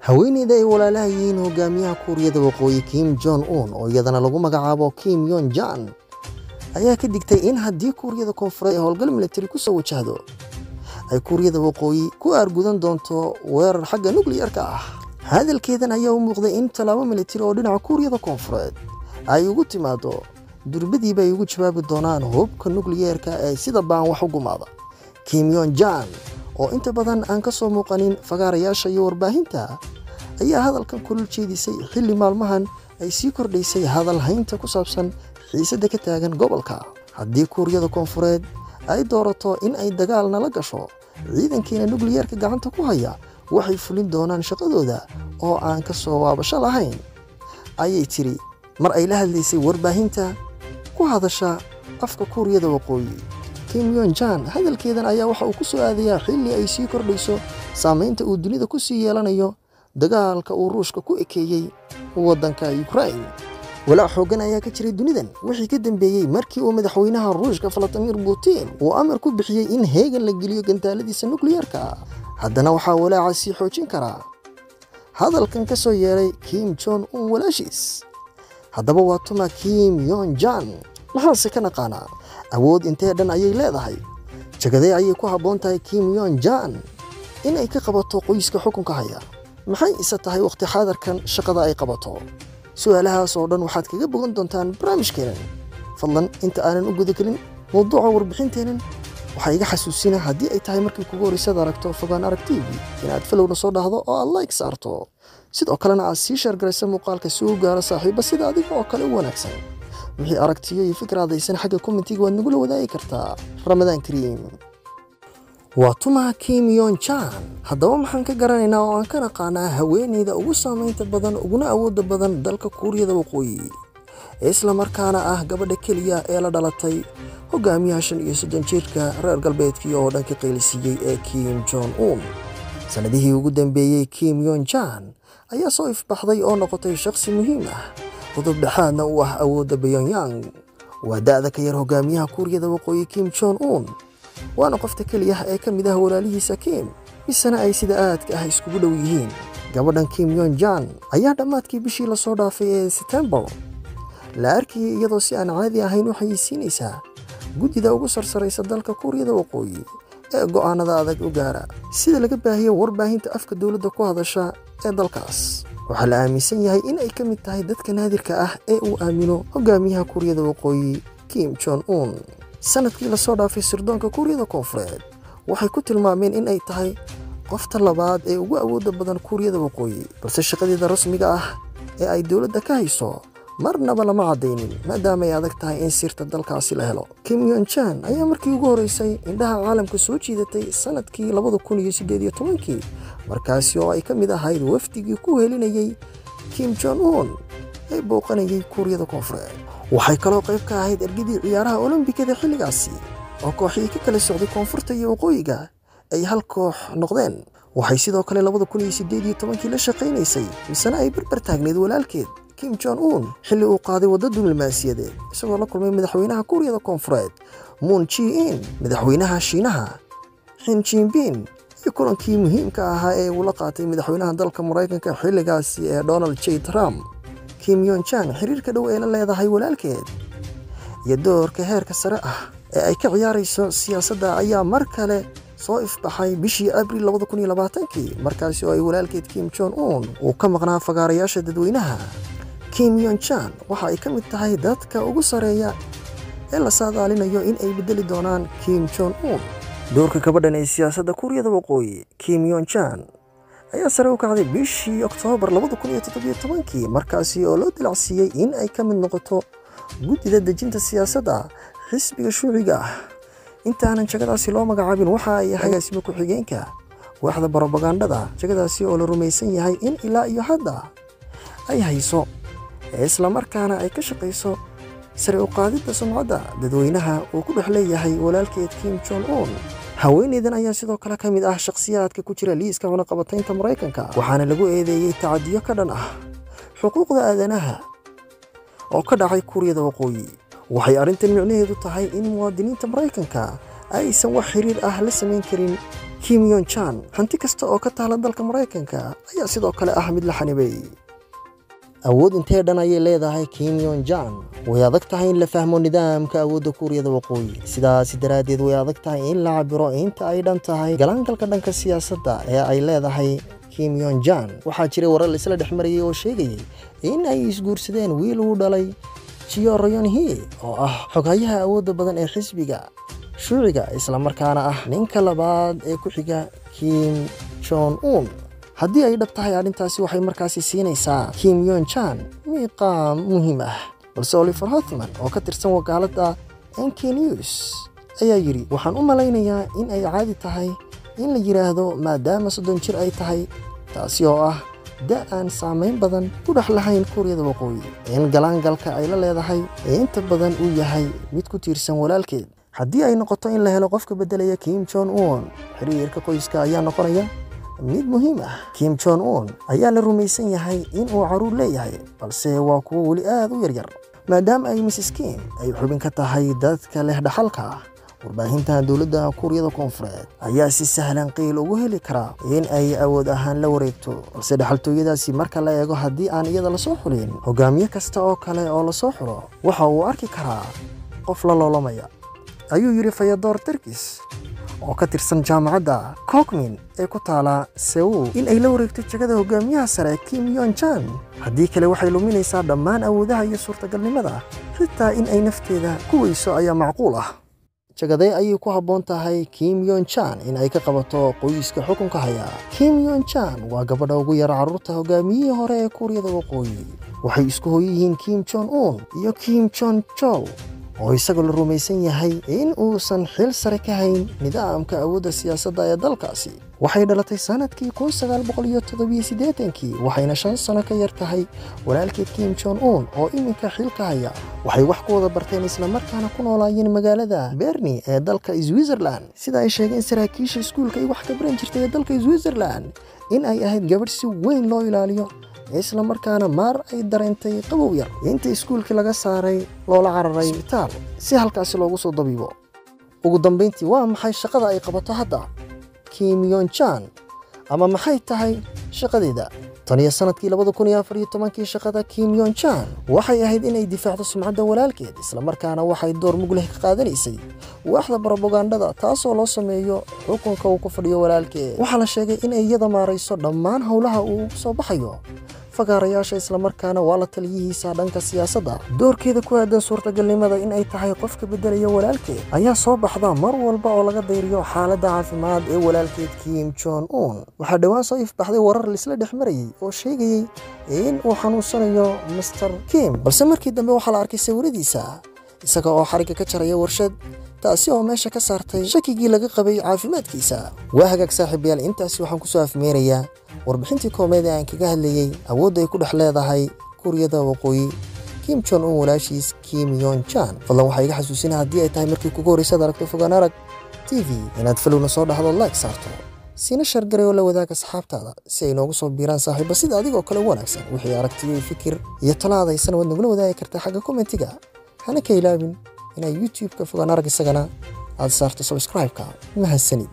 Haweeneyda ay walaalaha yihiin hogaamiyaha Kuuriyada Waqooyi Kim Jong Un, oo iyadana lagu magacaabo Kim Yon Jan, ayaa ka digtay in haddii Kuuriyada Koonfureed ay howlgal militari ku soo wajahdo, ay Kuuriyada Waqooyi ku aargudan doonto weerar xagga nukliyarka ah. Hadalkeedan ayaa u muuqday in tallaabo militari oo dhinaca Kuuriyada Koonfureed ay ugu timaado durbadiiba ay ugu jawaabi doonaan hubka nukliyeerka ee sida baan wax u gumaada. Kim Yon Jan, oo inta badan aan ka soo muuqanin fagaarayaasha iyo warbaahinta, ayaa hadalkan kulul jeedisay xilli maalmahan ay sii kordhaysay hadal haynta ku saabsan xiisadda ka taagan gobolka. Haddii Kuuriyada Koonfureed ay doorato in ay dagaal nala gasho, ciidankeena nukliyeerka gacanta ku haya waxay fulin doonaan shaqadooda oo aan ka soo waabasho lahayn, ayay tiri mar ay la hadlaysay warbaahinta ku hadasha afka Kuuriyada Waqooyi. Kim Yon Jan hadalkeedan ayaa waxa uu ku soo aadayaa xilli ay sii kordhayso saamaynta uu dunida ku sii yeelanayo dagaalka uu Ruushka ku ekeeyey waddanka Ukraine. Walaac xooggan ayaa ka jiray dunidan wixii ka dambeeyey markii uu madaxweynaha Ruushka Vladimir Putin uu amar ku bixiyey in heegan la geliyo gantaaladiisa nukliyeerka. Haddana waxaa walaaca sii xoojin karaa hadalkan ka soo yeeray Kim Jong Un walaashiis. Haddaba waa tuma Kim Yon Jan? Maxaase ka naqaanaa? Awood intee dhan ayay leedahay? Jagadee ayay ku habboon tahay Kim Yon Jan in ay ka qabato qoyska xukunka haya? Maxay isa tahay waqti xaadarkan shaqada ay qabato? Su'aalahaas oo dhan waxaad kaga bogan doontaan barnaamijkeenan. Fadlan, inta aanan u gudagelin mawduuca warbixinteenan, waxaa iga xasuusina haddii ay tahay markii kugu horreysaad aragto Fogaan Arag TV inaad followna soo dhahdo oo aad like saarto, sidoo kalena aad sii share garaysa muuqaalka si uu gaaro saaxiiba sida adiga oo kale u wanaagsan. Wixii aragtiyo iyo fikraadaysan xagga commentiga waad nagula wadaagi kartaa. Ramadaan kariim. Waa tuma Kim Yon Jan? Haddaba maxaan ka garanaynaa oo aan ka naqaanaa haweeneyda ugu saamaynta badan uguna awoodda badan dalka Kuuriyada Waqooyi, isla markaana ah gabadha keliya ee la dhalatay hogaamiyaha 35 jirka reer galbeedkii oo dhan ka qaylisiiyey ee Kim Jong Un? Sanadihii ugu dambeeyey Kim Yon Jan ayaa soo ifbaxday oo noqotay shakhsi muhiim ah, qodob dhexaadna u ah awoodda Pyongyang. Waa da'da ka yar hogaamiyaha Kuuriyada Waqooyi Kim Jong Un, waana qofta keliya ee ka mid ah walaalihiisa Kim misena ay sida aadka ah iskugu dhow yihiin. Gabadhan Kim Yon Jan ayaa dhammaadkii bishii lasoo dhaafay ee Sebtembar la arkayay iyadoo si aan caadi ahayn u xayeysiinaysaa guddida ugu sarsaraysa dalka Kuuriyada Waqooyi ee go'aanada adag u gaara, sida laga baahiyo warbaahinta afka dowladda ku hadasha ee dalkaas. Waxaa la aaminsan yahay in ay ka mid tahay dadka naadirka ah ee uu aamino hogaamiyaha Kuuriyada Waqooyi Kim Jong Un. Sanadkii lasoo dhaafay sirdoonka Kuuriyada Koonfureed waxay ku tilmaameen in ay tahay qofta labaad ee ugu awoodda badan Kuuriyada Waqooyi, balse shaqadeeda rasmiga ah ee ay dowladda ka hayso marnaba lama caddaynin, maadaama ay adag tahay in sirta dalkaasi la helo. Kim Yon Jan ayaa markii ugu horreysay indhaha caalamka soo jiidatay sanadkii 2018-kii, markaasi oo ay ka mid ahayd wafdigii ku helinayey Kim Jong Un ee booqanayay Kuuriyada Koonfureed. Waxay kaloo qayb ka ahayd ergadii ciyaaraha Olombikada xilligaasi, oo kooxihii ka kala socday koonfurta iyo waqooyiga ay hal koox noqdeen. Waxay sidoo kale 2018-kii la shaqaynaysay misena ay barbar taagneyd walaalkeed Kim Jong Un xilli uu qaaday waddo diblomaasiyadeed, isagoo la kulmay madaxweynaha Kuuriyada Koonfureed Moon Jae-in, madaxweynaha Shiinaha Xi Jinping iyo kulankii muhiimka ahaa ee uu la qaatay madaxweynaha dalka Maraykanka xilligaasi ee Donald J Trump. Kim Yon Jan xiriirka dhow ee la leedahay walaalkeed iyo doorka heerka sare ah ee ay ka ciyaarayso siyaasadda ayaa mar kale soo ifbaxay bishii Abriil 2020-kii, markaasi oo ay walaalkeed Kim Jong Un uu ka maqnaa fagaarayaasha dadweynaha. Kim Yon Jan waxa ay ka mid tahay dadka ugu sareeya ee la saadaalinayo in ay bedeli doonaan Kim Jong Un. Doorka gabadhan ee siyaasadda Kuuriyada Waqooyi, Kim Yon Jan ayaa sare u kacday bishii Oktoobar 2017-kii, markaasi oo loo dilacsiiyey in ay ka mid noqoto guddida dejinta siyaasadda xisbiga shuuciga ah. Intaanan jagadaasi loo magacaabin waxa ay ahayd agaasimo ku-xigeenka waaxda barobagandhada, jagadaasi oo la rumaysan yahay in ilaa iyo hadda ay hayso, islamarkaana ay ka shaqayso sare u qaadidda sumcadda dadweynaha uu ku dhex leeyahay walaalkeed Kim Jong Un. Haweeneydan ayaa sidoo kale ka mid ah shakhsiyaadka ku jira liiska cunaqabataynta Maraykanka, waxaana lagu eedeeyey tacadiyo ka dhan ah xuquuqda aadanaha oo ka dhacay Kuuriyada Waqooyi. Waxay arrintan micnaheedu tahay in muwaadiniinta Maraykanka aysan wax xiriir ah la samayn karin Kim Yon Chan hanti kasta oo ka taala dalka Maraykanka ayaa sidoo kale ah mid la xanibay. Awood intee dhan ayay leedahay Kim Yon Jan? Way adag tahay in la fahmo nidaamka awoodda Kuuriyada Waqooyi. Sidaas daraaddeed way adag tahay in la cabiro inta ay dhan tahay galaangalka dhanka siyaasadda ee ay leedahay Kim Yon Jan. Waxaa jiray warar la isla dhex marayay oo sheegayay in ay isguursadeen wiil uu dhalay Chio Ryon-hee oo ah xoghayaha awoodda badan ee xisbiga shuuciga, isla markaana ah ninka labaad ee ku xiga Kim Jong Un. Haddii ay dhab tahay arrintaasi, waxay markaasi siinaysaa Kim Yon Chan miiqaam muhiim ah. Balse Oliver Hothman oo ka tirsan wakaaladda NK News ayaa yidhi, waxaan u malaynayaa in ay caadi tahay in la yidhaahdo maadaama 30 jir ay tahay, taasi oo ah da aan saamayn badan ku dhex lahayn Kuuriyada Waqooyi, in galaangalka ay la leedahay ee inta badan uu yahay mid ku tiirsan walaalkeed. Haddii ay noqoto in la helo qofka beddelaya Kim Jong Un, xiriirka qoyska ayaa noqonaya mid muhiim ah. Kim Jong Un ayaa la rumaysan yahay in uu carruur leeyahay, balse waa kuwo weli aad u yaryar. Maadaama ay Mrs Kim ay xubin ka tahay dadka leh dhaxalka, warbaahinta dowladda Kuuriyada Koonfureed ayaa si sahlan qiil ugu heli karaa in ay awood ahaan la wareegto. Balse dhaxaltooyadaasi marka la eego, haddii aan iyada lasoo xulin, hogaamiye kasta oo kale oo lasoo xulo waxa uu arki karaa qof la loolamaya, ayuu yidhi Fayador Terkis oo ka tirsan jaamacadda Kokmin ee ku taala Seoul. In ay la wareegto jagada hogaamiyaha sare Kim Yon Chan, haddii kale waxay luminaysaa dhammaan awoodaha iyo suurtagalnimada, xitaa in ay nafteeda ku weyso ayaa macquul ah. Jagadee ayay ku habboon tahay Kim Yon Chan in ay ka qabato qoyska xukunka haya? Kim Yon Chan waa gabadha ugu yar carruurta hogaamiyihii hore ee Kuuriyada Waqooyi. Waxay isku hooyo yihiin Kim Jong Un iyo Kim Jong Chol, oo isagoo la rumaysan yahay in uusan xil sare ka hayn nidaamka awoodda siyaasadda ee dalkaasi. Waxay dhalatay sanadkii 1987kii, waxayna 5 sano ka yar tahay walaalkeed Kim Jong Un oo iminka xilka haya. Waxay wax ku wada barteen islamarkaana ku noolaayeen magaalada Berni ee dalka Switzerland. Sida ay sheegeen saraakiisha iskuulka ay wax ka baran jirtay ee dalka Switzerland, in ay ahayd gabadh si weyn loo ilaaliyo, isla markaana maar ay dareentay qabow yar inta iskuulkii laga saaray loola cararay isbitaal si halkaasi loogu soo dabiibo. Ugu dambayntii, waa maxay shaqada ay qabato hadda Kim Yon Chan, ama maxay tahay shaqadeeda? Tan iyo sanadkii 2014kii, shaqada Kim Yon Chan waxay ahayd inay difaacdo sumcadda walaalkeed, islamarkaana waxay door mug leh ka qaadanaysay waaxda brobagandada, taasoo loo sameeyo xukunka uu ku fadhiyo walaalkeed. Waxaa la sheegay in ay iyada maarayso dhammaan howlaha uu ugu soo baxayo fagaarayaasha, islamarkaana waa la taliyihiisa dhanka siyaasadda. Doorkeeda ku aadan suurtagalnimada in ay tahay qofka beddelaya walaalkeed ayaa soo baxda mar walba oo laga dayriyo xaaladda caafimaad ee walaalkeed Kim Jong Un. Waxaa dhowaan soo ifbaxday warar laisla dhex marayay oo sheegayey in uu xanuunsanayo Master Kim, balse markii dambe waxaa la arkay sawiradiisa isaga oo xarigga ka jaraya warshad, taasi oo meesha ka saartay shakigii laga qabay caafimaadkiisa. Waa hagaag saaxiibayaal, intaasi waxaan kusoo afmeerayaa warbixintii koomeed ee aan kaga hadlayey awoodda ay ku dhex leedahay Kuuriyada Waqooyi Kim Jong Un walaashiis Kim Yon Chan. Fadlan waxaa iga xasuusina, haddii ay tahay markii kugu horreysaad aragto Fogaan Arag TV, inaad falowna soo dhahdo, like saarto, siina shargaray oo la wadaag asxaabtaada si ay noogu soo biiraan saaxiiba sida adigoo kale wanaagsan. Wixii aragtiyo, fikir iyo talaadaysana waad nagula wadaagi kartaa xagga commentiga. Hana ka ilaabin inaad YouTube-ka Fogaan Arag isagana aad saarto subscribe-ka. Mahadsanid.